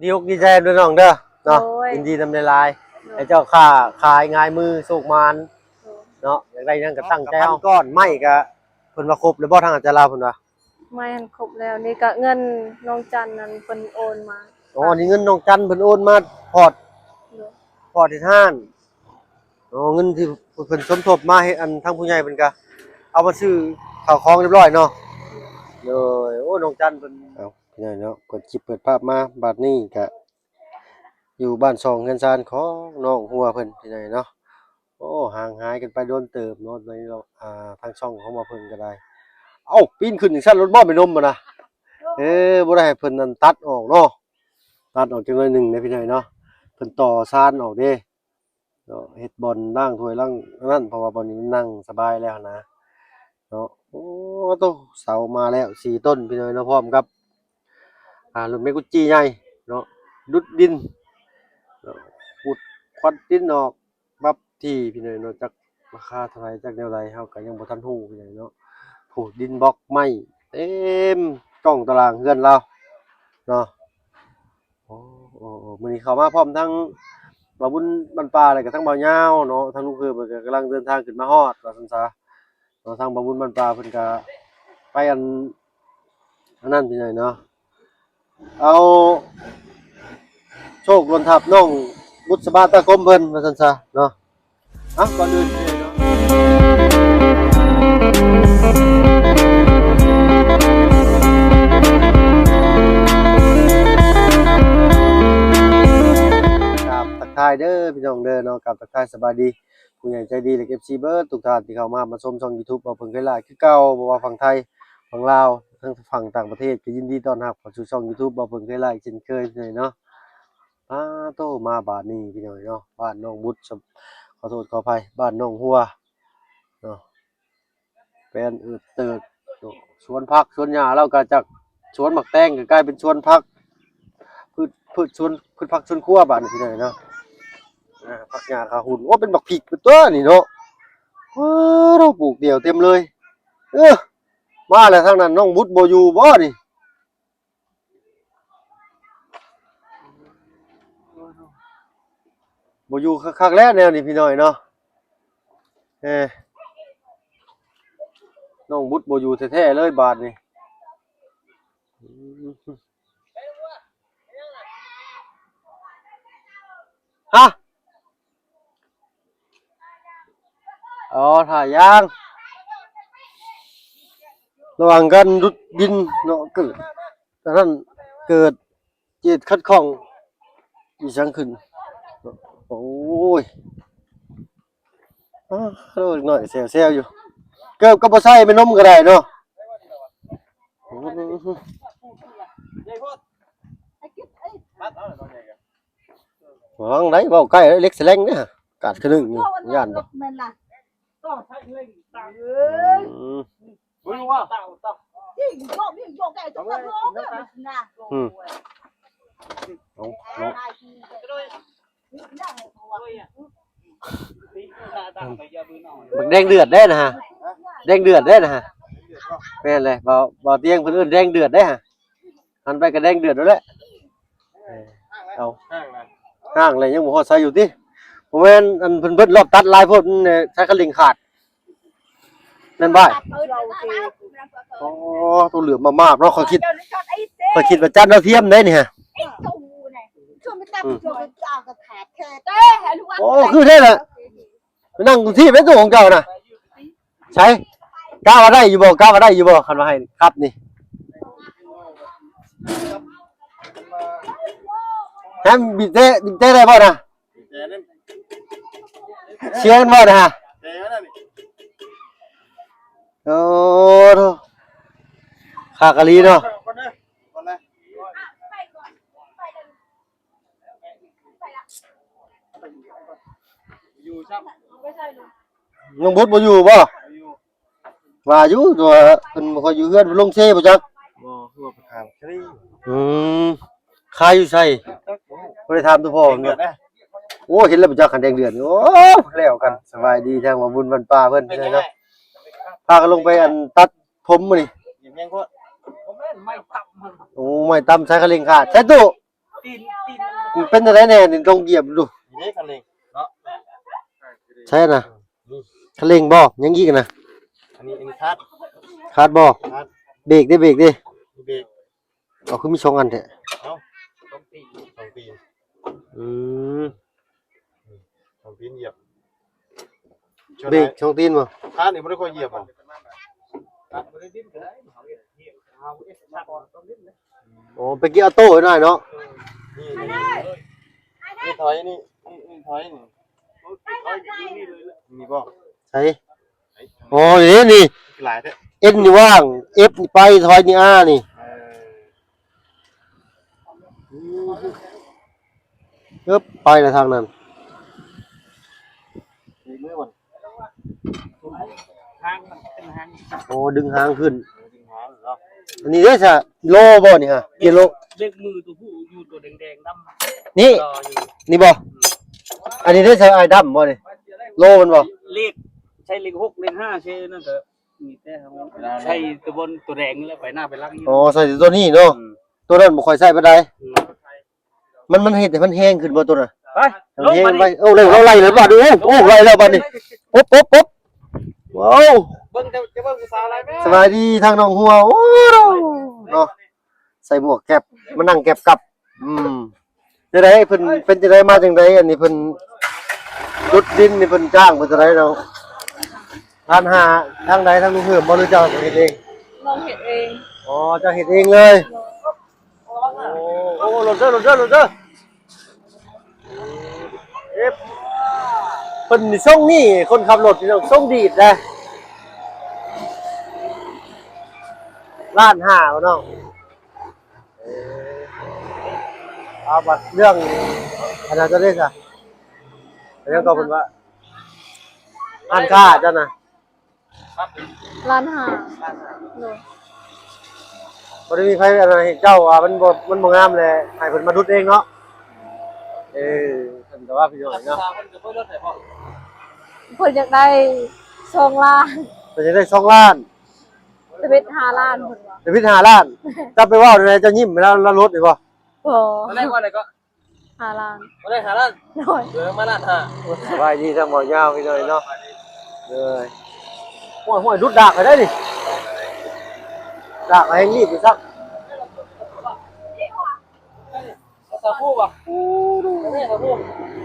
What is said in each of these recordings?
ດີອົກດີໃຈນຳເດີນ້ອງເດີເນາະ. ໂດຍ ຍິນດີນຳຫຼາຍໆ ໂດຍ ໃຫ້ເຈົ້າຄ້າຂາຍງ່າຍມືໂຊກໝານ ໂດຍ ເນາະ. ຢາກໄດ້ຫຍັງກໍຕັ້ງໃຈເອົາ. ກ້ອນໄມ້ກໍເພິ່ນວ່າຄົບແລ້ວບໍ່ ທາງອາຈານລາວເພິ່ນວ່າ? ໄມ້ຫັ້ນຄົບແລ້ວ. ນີ້ກໍເງິນນ້ອງຈັນນັ້ນເພິ່ນໂອນມາ. ອໍ ນີ້ເງິນນ້ອງຈັນເພິ່ນໂອນມາພອດ ໂດຍ ພອດເຮັດຮ້ານ. ອໍ ເງິນທີ່ເພິ່ນສົມທົບມາເຮັດ ອັນທາງຜູ້ໃຫຍ່ເພິ່ນກະເອົາມາຊື້ເຂົ້າຂອງຮຽບຮ້ອຍເນາະ. ໂດຍ ໂອ້ ນ້ອງຈັນເພິ່ນ ເອົາ ພີ່ນ້ອງເນາະ ເປີດຄລິບເປີດພາບມາ ບາດນີ້ກະຢູ່ບ້ານຊ່ອງເຮືອນຊານຂອງນ້ອງຫົວເພິ່ນ ພີ່ນ້ອງເນາະ. ໂອ້ ຫ່າງຫາຍກັນໄປດົນເຕີບເນາະ ໃນ ອ່າ ທາງຊ່ອງຂອງບ່າວເພິ່ນກໍໄດ້. ເອົ້າ ປີນຂຶ້ນຈັ່ງຊັ້ນໂລດບໍ່ ແມ່ນົມຫັ້ນນະ? ເອີ ບໍ່ໄດ້ໃຫ້ເພິ່ນນັ້ນຕັດອອກເນາະ ຕັດອອກຈັກໜ້ອຍໜຶ່ງເດ້ ພີ່ນ້ອງເນາະ. ເພິ່ນຕໍ່ຊານອອກເດ້ ເນາະ ເຮັດບ່ອນລ້າງຖ້ວຍລ້າງອັນນັ້ນ ເພາະວ່າບ່ອນນີ້ມັນນັ່ງສະບາຍແລ້ວນະເນາະ. ໂອ້ໂຕ ເສົາມາແລ້ວສີ່ຕົ້ນ ພີ່ນ້ອງເນາະ ພ້ອມກັບ ອ່າ ລົດແມັກກຸດຈີໃຫຍ່ເນາະ ດຸດດິນເນາະ ຂຸດຄວັດດິນອອກ ປັບທີ່ ພີ່ນ້ອງເນາະ. ຈັກລາຄາເທົ່າໃດ ຈັກແນວໃດ ເຮົາກໍຍັງບໍ່ທັນຮູ້ ພີ່ນ້ອງເນາະ. ໂອ້ ດິນບລັອກໄມ້ເຕັມກ້ອງຕາລາງເຮືອນລາວເນາະ. ໂອ້ ໂອ້ ໂອ້ ມື້ນີ້ເຂົ້າມາພ້ອມທັງບ່າວບຸນບ້ານປ່າ ແລ້ວກໍທັງບ່າວຍາວເນາະ ທັງລູກເຂີຍເພິ່ນກໍກຳລັງເດີນທາງຂຶ້ນມາຮອດ ວ່າຊັ້ນຊະເນາະ. ທາງບ່າວບຸນບ້ານປ່າເພິ່ນກໍໄປອັນ ອັນນັ້ນ ພີ່ນ້ອງເນາະ ເອົາໂຊກດົນທັບນ້ອງບຸດສະບາຕາກົມເພິ່ນ ວ່າຊັ້ນຊະເນາະ. ເອົ້າ ກ່ອນອື່ນເນາະ ກາບທັກທາຍເດີພີ່ນ້ອງເດີເນາະ ກາບທັກທາຍສະບາຍດີຜູ້ໃຫຍ່ໃຈດີ ແລະ ເອັຟຊີ ເບິດທຸກທ່ານທີ່ເຂົ້າມາຮັບມາຊົມຊ່ອງ YouTube ບ່າວເພິ່ນເຄີຍຫຼ້າຄືເກົ່າ. ບໍ່ວ່າຝັ່ງໄທ ຝັ່ງລາວ ທັງຝັ່ງຕ່າງປະເທດ ກໍຍິນດີຕ້ອນຮັບເຂົ້າສູ່ຊ່ອງ YouTube ບ່າວເພິ່ນເຄີຍຫຼ້າເຊັ່ນເຄີຍ ພີ່ນ້ອງເນາະ. ປາໂຕ ມາບາດນີ້ພີ່ນ້ອງເນາະ ບ້ານນ້ອງບຸດ ຂໍໂທດຂໍອະໄພ ບ້ານນ້ອງຫົວເນາະ ແປນເອີດເຕີດເນາະ. ສວນຜັກສວນຫຍ້າລາວກໍຈາກສວນໝາກແຕງກໍກາຍເປັນສວນຜັກ ພືດ ພືດສວນ ພືດຜັກສວນຄົວບາດນີ້ພີ່ນ້ອງເນາະ. ອ່າ ຜັກຫຍ້າຂາຫຸ່ນ ໂອ້ ເປັນບັກພິກເປັນຕົວນີ້ເນາະ. ເອີ ເຮົາປູກດ່ຽວເຕັມເລີຍ. ເອີ ມາແລ້ວ ທາງນັ້ນນ້ອງບຸດບໍ່ຢູ່ບໍ່ນີ້? ບໍ່ຢູ່ຄັກໆແລ້ວແນວນີ້ພີ່ນ້ອງເນາະ. ເອີ ນ້ອງບຸດບໍ່ຢູ່ແທ້ໆເລີຍບາດນີ້. ຮະ? ອໍ ຖ້າຢາງ ລະຫວ່າງການດຸດດິນເນາະ ເກີດ ອັນນັ້ນ ເກີດເຫດຂັດຂ້ອງອີ່ຫຍັງຂຶ້ນ. ໂອ້ຍ ອ້າ ເດັກນ້ອຍແຊວໆຢູ່ ເກີບກໍບໍ່ໃສ່ ແມ່ນົມກໍໄດ້ເນາະ. ຫວັງໄດ້ເວົ້າໃກ້ເຫຼັກສະແລງເດ້ ກາດຂະໜຶ້ງຢູ່ ຢ້ານບໍ່? ອືມ ອືມ ເອົາເນາະ ບັກແດງເດືອດເດ້ນະຮະ ແດງເດືອດເດ້ນະຮະ. ແມ່ນແຫຼະ ບ່າວ ບ່າວຕຽງເພິ່ນເອີ້ນແດງເດືອດເດ້ຮະ. ຫັນໄປກໍແດງເດືອດແລ້ວແຫຼະ. ເອີ ເອົາ ຫ້າງແລ້ວ ຍັງບໍ່ຮອດໃສຢູ່ຕິ? ບໍ່ແມ່ນ ອັນເພິ່ນເບິດລອບຕັດຫຼາຍໂພດ ມັນໃຊ້ຄັນເລັ່ງຂາດ ແມ່ນບໍ່? ອໍ ໂຕເຫຼືອມມາບໆເນາະ. ຂ້ອຍຄິດ ຂ້ອຍຄິດວ່າຈານດາວທຽມເດ້ນີ້ຮະ. ອືມ ໂອ້ ຄືແທ້ລະ. ໄປນັ່ງຢູ່ທີ່ເປັນຕົວຂອງເຈົ້ານະ. ໃສ? ກະວ່າໄດ້ຢູ່ບໍ່? ກະວ່າໄດ້ຢູ່ບໍ່? ຄັນວ່າໃຫ້ຂັບນີ້ ແຮມບີບແຕ ບີບແຕໄດ້ບໍ່ນະ? ເຊຍກັນບໍ່ນະ? ໂອ້ໂທ ຄັກອີ່ຫຼີເນາະ. ນ້ອງບຸດບໍ່ຢູ່ບໍ່? ວ່າຢູ່ ແຕ່ວ່າເພິ່ນບໍ່ຄ່ອຍຢູ່ເຮືອນ ເພິ່ນລົງເຊບໍ່ຈັກ. ບໍ່ ຄືວ່າໄປຂາຍຄຣີ. ອືມ ຂາຍຢູ່ໃສ? ບໍ່ໄດ້ຖາມຕົວພໍ່ເນາະ. ໂອ້ ເຫັນແລ້ວບໍ່ຈັກ ຄັນແດງເດືອດນີ້. ໂອ້ ແລ້ວກັນ. ສະບາຍດີ ທາງວ່າບຸນບ້ານປ່າເພິ່ນເນາະ ພາກັນລົງໄປ ອັນ ຕັດຜົມມື້ນີ້. ໂອ້ ໄມ້ຕຳໃສ່ຄະເລັ່ງຂາດ ໃສ່ຕູ້. ມັນເປັນຈັ່ງໃດແດ່ນີ້ ລອງຢຽບດູ. ນີ້ຄັນເລັ່ງເນາະ ໃຊ່ນະ ນີ້ ຄັນເລັ່ງບໍ່? ຍັງອີກນະ ອັນນີ້ ອັນນີ້ຄາດ ຄາດບໍ່? ຄາດ ເບຣກເດ້ ເບຣກເດ້ ເບຣກ. ເອົາ ຄືມີສອງອັນແທ້? ເອົ້າ ສອງຕີນ ສອງຕີນ. ອືມ ສອງຕີນຢຽບ. ເບຣກສອງຕີນບໍ່? ຄາດນີ້ບໍ່ໄດ້ຄ່ອຍຢຽບບໍ່? ອໍ ໄປເກຍອໍໂຕ້ໜ້ອຍເນາະ. ນີ້ ນີ້ ນີ້ຖອຍ ນີ້ ນີ້ຖອຍ ນີ້ ນີ້ບໍ່? ໃສ? ອໍ ນີ້ ນີ້ຫຼາຍແທ້ ເອັນນີ້ວ່າງ ເອັຟນີ້ໄປ ຖອຍນີ້ ອາ ນີ້ ເອີ ເອີບ ໄປລະທາງນັ້ນ ເອີ ຫາງມັນເປັນຫາງ ໂອ້ ດຶງຫາງຂຶ້ນ ເອີ ດຶງຫາງເນາະ. ອັນນີ້ເດ້ຊະ ໂລບໍ່ນີ້ຮະ? ເກຍໂລ ເບຣກມືຕົວຜູ້ຢູ່ຕົວແດງໆ ດຳ ນີ້ ນີ້ບໍ່? ອັນນີ້ເດ້ຊະ ອ້າຍ ດຳບໍ່ນີ້? ໂລມັນບໍ່? ເລກ ໃຊ້ເລກຫົກ ເລກຫ້າ ໃຊ້ນັ້ນເຖາະ. ມີແຕ່ເຮົາໃສ່ຕົວບົນຕົວແດງນີ້ແຫຼະ ໄປໜ້າໄປຫຼັງ. ອໍ ໃສ່ແຕ່ຕົວນີ້ເນາະ ອືມ ຕົວນັ້ນບໍ່ຄ່ອຍໃສ່ປານໃດ. ອືມ ມັນ ມັນເຮັດໃຫ້ມັນແຮງຂຶ້ນບໍ່ຕົວນັ້ນ? ໄປ ມັນແຮງໄວ. ໂອ້ ເອົາແລ້ວ ເອົາໄລ່ແລ້ວບາດນີ້ ໂອ້ ໂອ້ ໄລ່ແລ້ວບາດນີ້. ປົບ ປົບ ປົບ ວ້າວ ເບິ່ງ ຈະ ຈະເບິ່ງຜູ້ສາວໄລ່ແມ່. ສະບາຍດີທາງໜອງຫົວ ໂອ້ ເນາະ ໃສ່ໝວກແກັບ ມານັ່ງແກັບກັບ. ອືມ ຈັ່ງໃດເພິ່ນ ເປັນຈັ່ງໃດ ມາຈັ່ງໃດ? ອັນນີ້ເພິ່ນຂຸດດິນນີ້ ເພິ່ນຈ້າງເພິ່ນເທົ່າໃດເນາະ? ລ້ານຫ້າ. ທາງໃດ ທາງລຸງເຮີມບໍ່ ຫຼືເຈົ້າເຮັດເອງ? ນ້ອງເຮັດເອງ. ອໍ ເຈົ້າເຮັດເອງເລີຍ. ໂອ້ ໂອ້ ລົດເດີ ລົດເດີ ລົດເດີ. ເອີບ ເພິ່ນນີ້ຊົງນີ້ ຄົນຂັບລົດນີ້ຊົງດີດເດ້. ລ້ານຫ້າ ເນາະ. ເອີ ເອົາ ບັດເລື່ອງອັນນັ້ນເຈົ້າເດ້ຊະ ເລື່ອງກໍເພິ່ນວ່າ ຮ້ານຄ້າເຈົ້ານະ ລ້ານຫ້າ. ໂດຍ ບໍ່ໄດ້ມີໃຜອັນນັ້ນໃຫ້ເຈົ້າວ່າມັນບໍ່ ມັນບໍ່ງາມແຫຼະ ໃຫ້ເພິ່ນມາດຸດເອງເນາະ. ເອີ ເພິ່ນກໍວ່າພີ່ນ້ອງເນາະ ເພິ່ນຢາກໄດ້ສອງລ້ານ ເພິ່ນຢາກໄດ້ສອງລ້ານ. ທຳອິດຫ້າລ້ານ ເພິ່ນວ່າ ທຳອິດຫ້າລ້ານ. ເຈົ້າໄປເວົ້າແນວໃດ ເຈົ້າຍິ້ມໃຫ້ລາວ ລາວຫຼຸດນີ້ບໍ່? ບໍ່ ຕອນແລກວ່າໃດກໍ? ຫ້າລ້ານ ຕອນແລກຫ້າລ້ານ. ໂດຍ ເຫຼືອມາລ້ານຫ້າ. ສະບາຍດີທາງບ່າວຍາວພີ່ນ້ອງເນາະ. ເອີ ໂອ້ຍ ໂອ້ຍ ຫຼຸດດາກໃຫ້ໄດ້ນີ້ ດາກແຮງນີ້ໄປຊັກ. ຊາວຄູ່ບໍ່?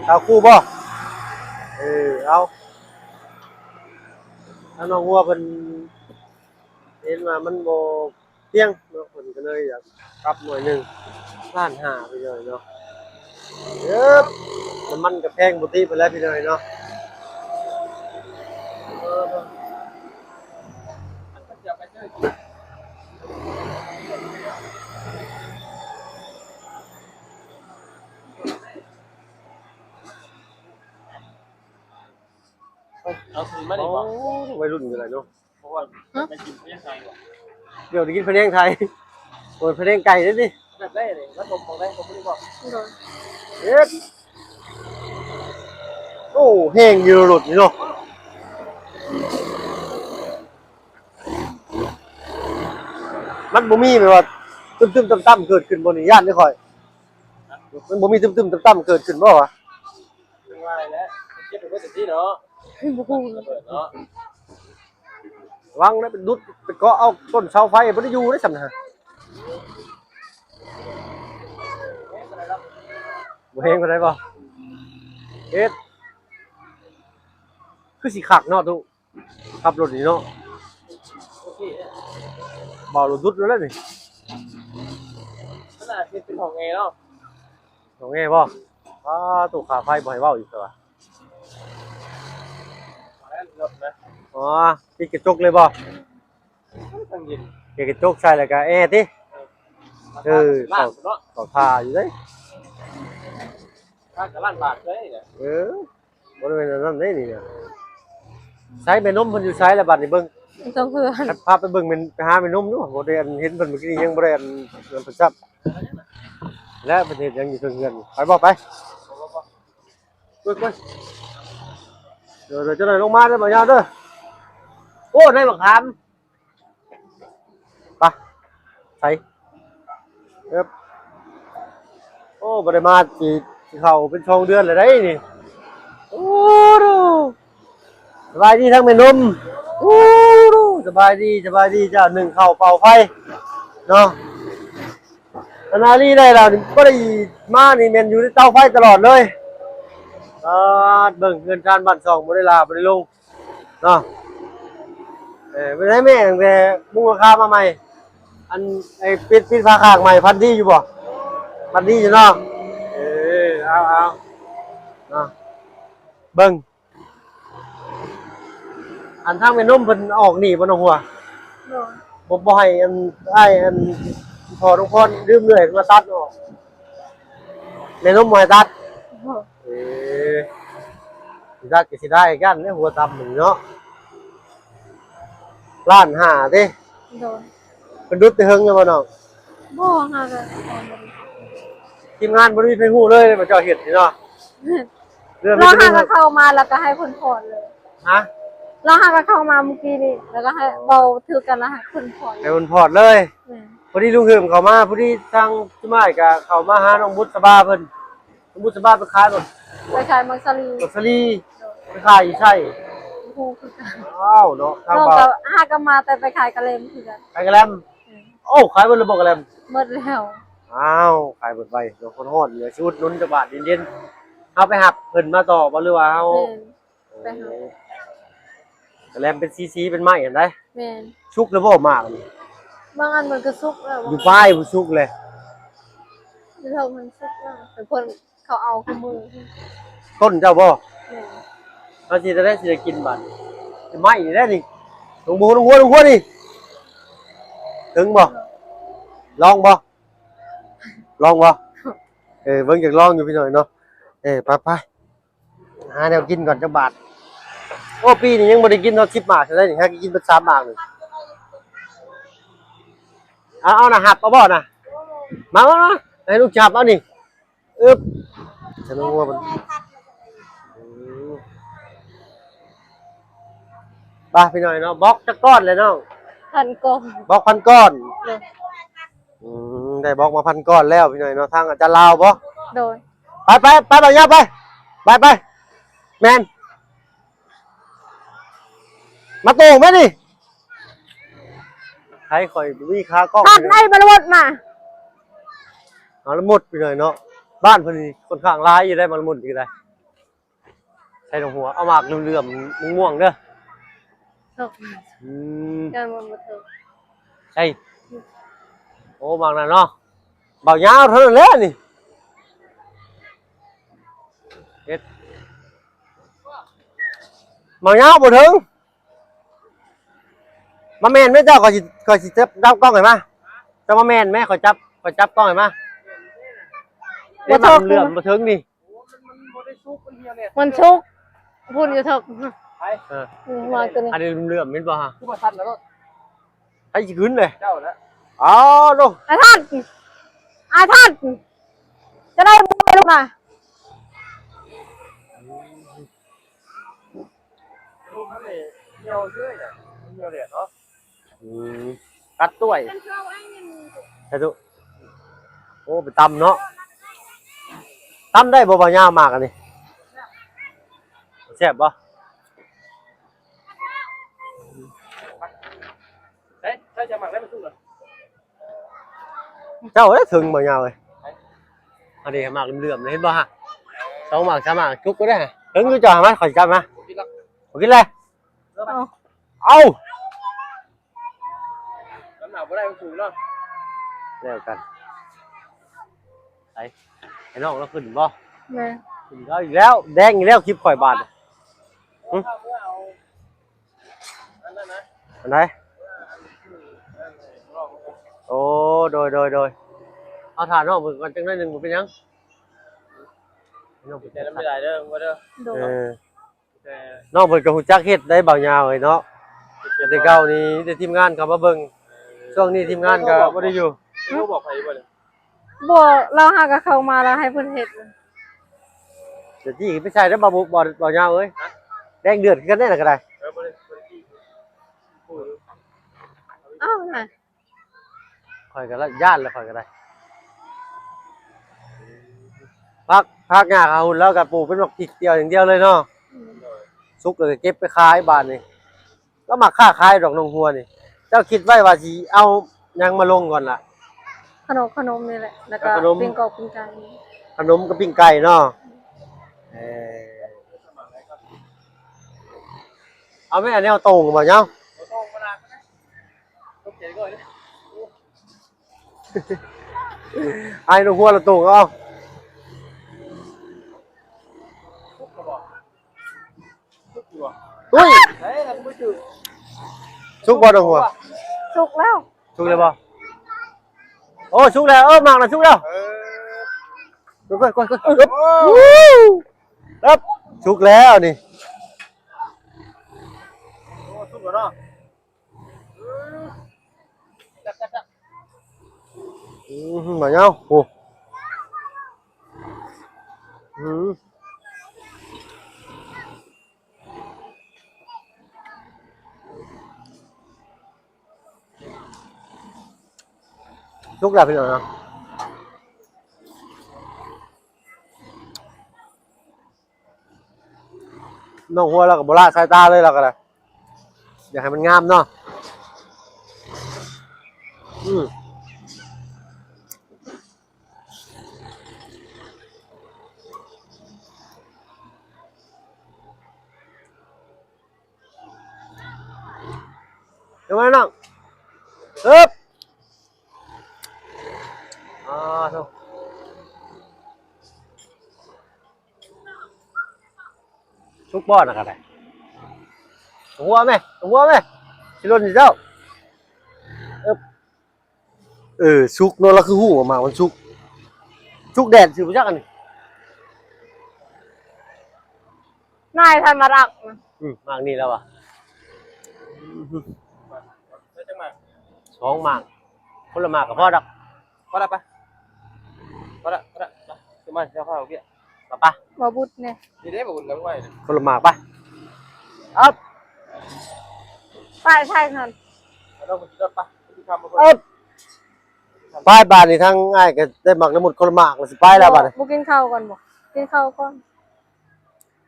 ຊາວຄູ່ບໍ່? ເອີ ເອົາ ທາງນ້ອງຫົວເພິ່ນເຫັນວ່າມັນບໍ່ພຽງເນາະ ເພິ່ນກໍເລີຍຢາກປັບໜ້ອຍໜຶ່ງ ລ້ານຫ້າ ພີ່ນ້ອງເນາະ. ເອີ ນ້ຳມັນກໍແພງປົກກະຕິໄປແລ້ວ ພີ່ນ້ອງເນາະ. ເອົາຄືນມານີ້ບໍ່? ໂອ້ ໄວລຸ້ນກໍໄດ້ເນາະ. ຮະ? ດຽວໄດ້ກິນພະແນງໄທ ໂອ້ຍ ພະແນງໄກ່ເດ້ນີ້. ແບບໃດນີ້? ລະບົບຂອງໃດ ຂອງຜູ້ນີ້ບໍ່? ໂດຍ ເຮັດ ໂອ້ ແຮງຢູ່ລົດນີ້ເນາະ. ມັນບໍ່ມີແບບວ່າຕຶ້ມໆຕ່ຳໆເກີດຂຶ້ນບໍ່ນີ້? ຢ້ານເດ້ຂ້ອຍ ມັນບໍ່ມີຕຶ້ມໆຕ່ຳໆເກີດຂຶ້ນບໍ່ວະ? ຈັ່ງວ່າແຫຼະ ເກັບໄປເບິດຈັ່ງຊີ້ເນາະ. ບໍ່ຮູ້ ລະເບີດເນາະ. ລະວັງນະ ໄປດຸດໄປເກາະເອົາຕົ້ນເສົາໄຟ ບໍ່ໄດ້ຢູ່ເດ້ຊ່ຳນະ. ບໍ່ແຮງປານໃດບໍ່? ເຮັດ ຄືຊິຄັກເນາະ ຕຸ ຂັບລົດນີ້ເນາະ. ໂອເຄ ເບົາລົດດຸດແລ້ວນີ້. ມັນອາດເຮັດເປັນຫ້ອງແອເນາະ. ຫ້ອງແອບໍ່? ອ້າ ຕູ້ຄ່າໄຟບໍ່ໃຫ້ເວົ້າອີກແລ້ວວ່າ. ອໍ ປິດກະຈົກເລີຍບໍ່? ເປີດກະຈົກໃສ່ແລ້ວກະແອຕິ? ເອີ ເຂົ້າ ເຂົ້າທ່າຢູ່ເດ້. ເອີ ບໍ່ແມ່ນອັນນັ້ນເດ້ນີ້ນະ. ໃສແມ່ນົມເພິ່ນຢູ່ໃສລະບັດນີ້? ເບິ່ງ ຕ້ອງເພື່ອນ ພາໄປເບິ່ງແມ່ນ ໄປຫາແມ່ນົມຢູ່. ບໍ່ໄດ້ອັນເຫັນເພິ່ນມື້ກີ້ນີ້ ຍັງບໍ່ໄດ້ອັນນັ້ນເພິ່ນຊ້ຳ. ແລະເພິ່ນເຮັດຫຍັງຢູ່ເທິງເຮືອນ? ໄປບໍ່? ໄປ ໄປ ໄປ. ເດີ ເດີ ເຈົ້າໜ້ອຍລົງມາເດີ ບໍ່ຍາວເດີ. ໂອ້ ໃນບັກຂາມ. ປະ ໃສ່ ເອີບ ໂອ້ ບໍ່ໄດ້ມາຊິ ຊິເຂົ້າເປັນສອງເດືອນແລ້ວໃດ໋ນີ້. ໂອ້ ສະບາຍດີທັງແມ່ນົມ. ໂອ້ ສະບາຍດີ ສະບາຍດີເຈົ້າ. ໜຶ້ງເຂົ້າເປົ່າໄຟເນາະ. ອານາລີໄດ້ແລ້ວນີ້ ບໍ່ໄດ້ມານີ້ແມ່ນຢູ່ໃນເຕົາໄຟຕະຫຼອດເລີຍ. ອາ ເບິ່ງເຮືອນຊານບ້ານຊ່ອງ ບໍ່ໄດ້ລາບໍ່ໄດ້ລົງເນາະ. ເອີ ເປັນໄງແມ່ ຕັ້ງແຕ່ມຸງຫຼັງຄາມາໃໝ່ ອັນ ໄອ້ ປິດ ປິດຝາຂ້າງໃໝ່ ຝັນດີຢູ່ບໍ່? ຝັນດີຢູ່ເນາະ. ເອີ ເອົາ ເອົາເນາະ ເບິ່ງ ອັນທາງແມ່ນົມເພິ່ນອອກນີ້ບໍ່ນ້ອງຫົວ? ໂດຍ ບໍ່ ບໍ່ໃຫ້ອັນອ້າຍອັນພໍ່ນ້ອງພອນລືມເລື່ອຍມາຕັດອອກ ແມ່ນົມບໍ່ໃຫ້ຕັດ. ໂດຍ ເອີ ຊິຕັດກໍຊິໄດ້ກັນແຫຼະ ຫົວຕ່ຳນີ້ເນາະ. ລ້ານຫ້າເດ້. ໂດຍ ເພິ່ນດຸດແຕ່ເຫິງແລ້ວບໍ່ນ້ອງ? ບໍ່ ຫາກໍ ທີມງານບໍ່ໄດ້ມີໃຜຮູ້ເລີຍວ່າເຈົ້າເຮັດນີ້ເນາະ. ເລື່ອງ ລາວຫາກໍເຂົ້າມາແລ້ວກໍໃຫ້ເພິ່ນຜ່ອນເລີຍ. ຮະ? ລາວຫາກໍເຂົ້າມາມື້ກີ້ນີ້ ແລ້ວກໍໃຫ້ເວົ້າຖືກກັນ ແລ້ວໃຫ້ເພິ່ນຜ່ອນ ໃຫ້ເພິ່ນຜ່ອນເລີຍ. ແມ່ນ ພໍດີລຸງເຫີມເຂົ້າມາ ພໍດີທາງຈຸມາຍກໍເຂົ້າມາຫານ້ອງບຸດສະບາເພິ່ນ. ສົມມຸດສະບາຍໄປຂາຍບໍ່? ໄປຂາຍໝາກສາລີ. ໝາກສາລີ. ໂດຍ ໄປຂາຍຢູ່ໃສ? ບໍ່ຮູ້ຄືກັນ. ອ້າວເນາະ ທາງ ນ້ອງ ເບົາ ກໍຫາກໍມາແຕ່ໄປຂາຍກະແລັມຄືກັນ. ຂາຍກະແລັມ? ແມ່ນ. ໂອ້ ຂາຍເບິດແລ້ວບໍ່ກະແລັມ? ເບິດແລ້ວ. ອ້າວ ຂາຍເບິດໄວເນາະ. ຮ້ອນໆ ເດ ຊິອຸດໜູນຈັກບາດເຢັນໆ. ເຮົາໄປຮັບເພິ່ນມາຕໍ່ບໍ່ ຫຼືວ່າເຮົາ? ແມ່ນ. ໄປຫາ ກະແລັມເປັນສີໆ ເປັນໄມ້ຫັ້ນໃດ໋. ແມ່ນ. ສຸກແລ້ວບໍ່ໝາກນີ້? ບາງອັນມັນກໍສຸກແລ້ວ ຢູ່ປາຍບໍ່ສຸກເລີຍ. ຢູ່ເທິງມັນສຸກແລ້ວ ແຕ່ເພິ່ນເຂົາເອົາຄູ່ມື້. ຕົ້ນເຈົ້າບໍ່? ແມ່ນ. ເຮົາຊິໄດ້ ຊິໄດ້ກິນບາດນີ້ ໄມ້ນີ້ແຫຼະນີ້. ລົງບໍ່ ລົງຫົວ ລົງຫົວນີ້ ເຖິງບໍ່? ລອງບໍ່? ລອງບໍ່? ເອີ ເບິ່ງຢາກລອງຢູ່ພີ່ນ້ອງເນາະ. ເອີ ໄປໆ ຫາແນວກິນກ່ອນຈັກບາດ. ໂອ້ ປີນີ້ຍັງບໍ່ໄດ້ກິນຮອດສິບໝາກເທື່ອໃດນີ້ ຫາກິນເບິດສາມໝາກນີ້. ເອົາ ເອົານະ ຮັບເອົາບໍ່ນະ? ມາ ມາ ມາ ໃຫ້ລູກຈັບເອົານີ້. ອຶບ ໃສ່ນ້ຳງົວເພິ່ນ. ອືມ ໄປພີ່ນ້ອງເນາະ. ບລັອກຈັກກ້ອນແລ້ວນ້ອງ? ພັນກ້ອນ. ບລັອກພັນກ້ອນ. ໂດຍ. ອືມ ໄດ້ບລັອກມາພັນກ້ອນແລ້ວພີ່ນ້ອງເນາະ. ທາງອາຈານລາວບໍ່? ໂດຍ. ໄປ ໄປ ໄປ ບ່າວຍາວ ໄປ ໄປ ໄປ. ແມ່ນ ມາໂຕແມ່ນີ້. ໃຜຂ້ອຍບໍ່ມີຂາກ້ອງ ຕັດໄດ້ມາລະມົດມາ. ມາລະມົດພີ່ນ້ອງເນາະ. ບ້ານເພິ່ນນີ້ຂ້ອນຂ້າງຫຼາຍຢູ່ໄດ໋ ມາລະມົດນີ້ກໍໄດ້. ໃສ່ດອກຫົວ ເອົາໝາກເຫຼື້ອມໆ ມ່ວງໆ ເດີ. ອືມ ຢ້ານມັນບໍ່ຖືກ. ໃສ່ ໂອ້ ໝາກນັ້ນເນາະ ເບົາຍາວເທົ່ານັ້ນແຫຼະນີ້. ເຮັດ ເບົາຍາວບໍ່ເຖິງ. ມາແມ່ນແມ່ເຈົ້າ ຂ້ອຍຊິ ຂ້ອຍຊິຈັບ ຈັບກ້ອງໃຫ້ມາ. ເຈົ້າມາແມ່ນແມ່ ຂ້ອຍຈັບ ຂ້ອຍຈັບກ້ອງໃຫ້ມາ. ເຮັດ ໝາກເຫຼື້ອມບໍ່ເຖິງນີ້. ມັນສຸກ ມັນເຫີ່ແຫຼະ ມັນສຸກ ພຸ້ນຢູ່ເທິງ. ໄປ ເອີ ອືມ ມາຕົວນີ້ ອັນນີ້ເຫຼື້ອມໆ ແມ່ນບໍ່ຮະ? ຄືວ່າສັ່ນລະໂລດ. ໃຜຊິຂຶ້ນເລີຍ? ເຈົ້າລະ. ອ້າວໂຕ ອ້າຍທັດ ອ້າຍທັດ ຈະໄດ້ບໍ່ລູກນະ? ລູກນັ້ນນີ້ຫ່ຽວເລີຍນະ ມັນຫ່ຽວແດດເນາະ. ອືມ ກັດຕ້ວຍ ສາທຸ. ໂອ້ ໄປຕຳເນາະ. ຕຳໄດ້ບໍ່ ບ່າວຍາວ ໝາກອັນນີ້? ແຊບບໍ່? ເອີ ໃສ່ໝາກໄດ້ມາສຸກເລີຍ. ເຈົ້າເອີຍ ເຖິງບໍ່ຍາວເອີຍ. ອັນນີ້ໝາກເຫຼື້ອມໆ ເຫັນບໍ່ຮະ? ສອງໝາກສາມໝາກ ຈຸກກໍໄດ້. ເຖິງຢູ່ເຈົ້າ ມາ ຂ້ອຍຈັບມາ. ບໍ່ກິນແລ້ວ ບໍ່ກິນແລ້ວ. ເອົາ ເອົາ ນ້ຳໜັກບໍ່ໄດ້ ມັນສູງເນາະ. ແລ້ວກັນ. ໄປ ໃຫ້ນ້ອງລາວຂຶ້ນບໍ່? ແມ່ນ. ຂຶ້ນເອົາອີກແລ້ວ ແດງອີກແລ້ວ ຄລິບຂ້ອຍບາດ. ຫຶ? ອັນໃດ? ໂອ້ ໂດຍ ໂດຍ ໂດຍ. ເອົາ ຖ້ານ້ອງເພິ່ນກ່ອນຈັກໜ້ອຍໜຶ່ງ ບໍ່ເປັນຫຍັງ. ນ້ອງເພິ່ນ ແຕ່ລະ ບໍ່ໄດ້ເດີ ບໍ່ເດີ. ໂດຍ. ເອີ ແຕ່ນ້ອງເພິ່ນກໍຮູ້ຈັກເຮັດໄດ໋ ບ່າວຍາວເອີຍເນາະ. ແຕ່ເກົ່ານີ້ມີແຕ່ທີມງານເຂົ້າມາເບິ່ງ. ເອີ ຊ່ວງນີ້ທີມງານກໍບໍ່ໄດ້ຢູ່. ບໍ່ບອກໃຜບໍ່ນີ້? ບໍ່ ລາວຫາກໍເຂົ້າມາ ລາວໃຫ້ເພິ່ນເຮັດ. ດຽວຈີ້ໄປໃສ່ເດີ ບ່າວ ບ່າວ ບ່າວຍາວເອີຍ. ຮະ? ແດງເດືອດຄືກັນເດ້ລະກໍໄດ້. ເອີ ບໍ່ໄດ້ ບໍ່ໄດ້ຈີ້. ເອົ້ານະ. ຂ້ອຍກໍຢ້ານແລ້ວ ຂ້ອຍກໍໄດ້. ພາກຫຍ້າຂາຫຸ່ນ ລາວກໍປູກເປັນໝາກພິກດຽວຢ່າງດຽວເລີຍເນາະ. ອືມ ສຸກແລ້ວກໍເກັບໄປຂາຍບາດນີ້. ລາວມັກຄ້າຂາຍດອກ ນ້ອງຫົວນີ້. ເຈົ້າຄິດໄວ້ວ່າຊິເອົາຫຍັງມາລົງກ່ອນລະ? ຂະໜົມ ຂະໜົມນີ້ແຫຼະ ແລ້ວກໍ ຂະໜົມ ປີ້ງກອບປີ້ງໄກ່. ຂະໜົມກັບປີ້ງໄກ່ເນາະ. ເອີ ເອົາແມ່ ແນວໂຕ່ງບໍ່ເຈົ້າ? ບໍ່ໂຕ່ງບໍ່ໜັກນະ. ຕົກໃຈກ່ອນ. ອ້າຍນ້ອງຫົວລະໂຕ່ງເອົາ. ສຸກບໍ່? ສຸກຢູ່ບໍ່? ອຸ້ຍ! ໄດ້ລະ ບໍ່ຖືກ. ສຸກບໍ່ນ້ອງຫົວ? ສຸກແລ້ວ. ສຸກແລ້ວບໍ່? ໂອ້ ສຸກແລ້ວ. ເອີ ໝາກນະສຸກແລ້ວ. ເອີ ກົດໆໆ ໂອ້ ເອີບ ສຸກແລ້ວນີ້. ໂອ້ ສຸກແລ້ວເນາະ. ອືມ ມາຍາວ ໂອ້ ອືມ ສຸກແລ້ວພີ່ນ້ອງເນາະ. ນ້ອງຫົວລາວກໍບໍ່ລະສາຍຕາເລີຍ ລາວກໍໄດ້ ຢາກໃຫ້ມັນງາມເນາະ. ອືມ ເອົາມານ້ອງ ເອີບ ອ່າ ໂທ້. ສຸກບໍ່ນະກະໄດ້? ຫົວແມ່ ຫົວແມ່ ຊິຫຼົ່ນຊິເຈົ້າ. ເອີບ ເອີ ສຸກເນາະ ລາວຄືຮູ້ວ່າໝາກມັນສຸກ. ສຸກແດດຊື່ບໍ່ຈັກອັນນີ້. ນາຍທ່ານມາລັກນະ. ອືມ ໝາກນີ້ແລ້ວວ່າ. ໄດ້ຈັກໝາກ? ສອງໝາກ. ຄົນລະໝາກກໍພໍດອກ. ພໍລະປະ ພໍລະ ພໍລະ ມາ ຄືມາ ເຈົ້າພາອອກວຽກ ປະ ປະ ບໍ່ບຸດແນ່ ນີ້ເດ້ ບໍ່ບຸດກັບໄວ້ ຄົນລະໝາກປະ. ອັບ ໄປໃສຫັ້ນ ເອົານ້ອງໄປຂີ່ລົດປະ ໄປ ໄປ ບາດນີ້ທາງອ້າຍກໍໄດ້ໝາກລະມຸດຄົນລະໝາກ ແລ້ວຊິໄປແລ້ວບາດນີ້. ບໍ່ກິນເຂົ້າກ່ອນບໍ່? ກິນເຂົ້າກ່ອນ.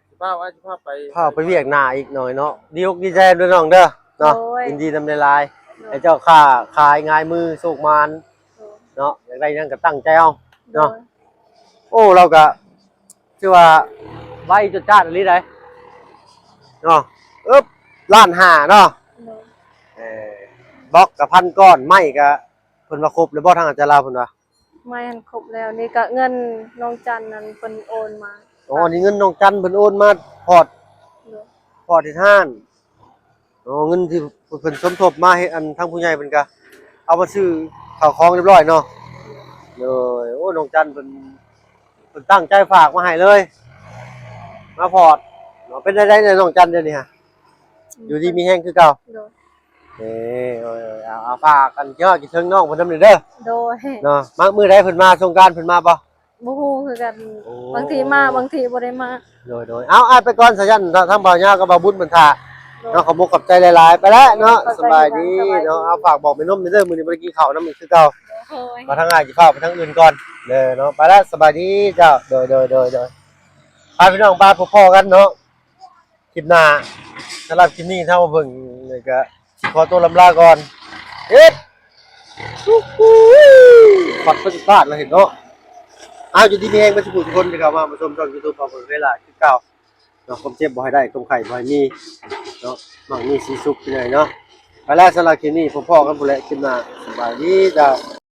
ຊິພາໄວ້ ຊິພາໄປ ພາໄປວຽກໜ້າອີກໜ້ອຍເນາະ. ດີອົກດີໃຈເດີນ້ອງເດີເນາະ. ໂດຍ ຍິນດີນຳຫຼາຍໆ. ໂດຍ ໃຫ້ເຈົ້າຄ້າຂາຍງ່າຍມື ໂຊກໝານ ໂດຍ ເນາະ. ຢາກໄດ້ຫຍັງກໍຕັ້ງໃຈເອົາເນາະ. ໂດຍ ໂອ້ ລາວກໍຖືວ່າໄວຈົດຈ້າດອີ່ຫຼີໃດ໋ເນາະ. ເອີບ ລ້ານຫ້າເນາະ. ໂດຍ ເອີ ບລັອກກໍພັນກ້ອນ ໄມ້ກໍ ເພິ່ນວ່າຄົບແລ້ວບໍ່ ທາງອາຈານລາວເພິ່ນວ່າ? ໄມ້ຫັ້ນຄົບແລ້ວ ນີ້ກະເງິນນ້ອງຈັນນັ້ນເພິ່ນໂອນມາ. ອໍ ອັນນີ້ເງິນນ້ອງຈັນເພິ່ນໂອນມາພອດ ໂດຍ ພອດເຮັດຮ້ານ. ອໍ ເງິນທີ່ເພິ່ນສົມທົບມາເຮັດ ອັນທາງຜູ້ໃຫຍ່ເພິ່ນກະເອົາມາຊື້ເຂົ້າຂອງຮຽບຮ້ອຍເນາະ. ໂດຍ ໂອ້ ນ້ອງຈັນເພິ່ນ ເພິ່ນຕັ້ງໃຈຝາກມາໃຫ້ເລີຍ ມາພອດເນາະ. ເປັນຈັ່ງໃດແດ່ນ້ອງຈັນດຽວນີ້ຮະ? ອືມ ຢູ່ດີມີແຮງຄືເກົ່າ. ໂດຍ ເອີ ເອົາ ເອົາຝາກກັນເຈົ້າ ຄິດເຖິງນ້ອງເພິ່ນນຳເດີ. ໂດຍ ເນາະ ມາມື້ໃດເພິ່ນມາ ສົງການເພິ່ນມາບໍ່? ບໍ່ຮູ້ຄືກັນ. ໂອ້ ບາງທີມາ ບາງທີບໍ່ໄດ້ມາ. ໂດຍໆ ເອົາ ອ້າຍໄປກ່ອນຊະຊັ້ນ ທາງບ່າວຍາວກັບບ່າວບຸນເພິ່ນຖ້າ. ໂດຍ ເນາະ ຂໍມຸກຂອບໃຈຫຼາຍໆ ໄປແລ້ວເນາະ. ໂດຍ ສະບາຍດີ ສະບາຍດີ ເນາະ. ເອົາ ຝາກບອກແມ່ນົມເດີ ມື້ນີ້ບໍ່ໄດ້ກິນເຂົ້ານຳອີກຄືເກົ່າ. ໂດຍ ມາທາງອ້າຍຊິພາໄປທາງອື່ນກ່ອນເດີເນາະ. ໄປແລ້ວ ສະບາຍດີເຈົ້າ. ໂດຍໆໆໆ ໄປພີ່ນ້ອງ ໄປ ພົບພໍ້ກັນເນາະ. ຄລິບໜ້າ. ສຳລັບຄລິບນີ້ ທາງບ່າວເພິ່ງນີ້ກະຊິຂໍຕົວລຳລາກ່ອນ. ເຮັດ ປັດປະຕິພາດລະເຫັນເນາະ. ອ້າວ ຢູ່ດີມີແຮງເບິດສູ່ຜູ້ທຸກຄົນທີ່ເຂົ້າມາຮັບຊົມຊ່ອງຢູທູບຂອງເພິ່ນເວລາຄືເກົ່າເນາະ. ຄວາມເຈັບບໍ່ໃຫ້ໄດ້ ຄວາມໄຂ້ບໍ່ໃຫ້ມີເນາະ. ໝັ້ງມີສີສຸກພີ່ນ້ອງເນາະ. ໄປແລ້ວ ສຳລັບຄລິບນີ້ ພົບພໍ້ກັນພຸ້ນແຫຼະ ຄລິບໜ້າ. ສະບາຍດີເຈົ້າ.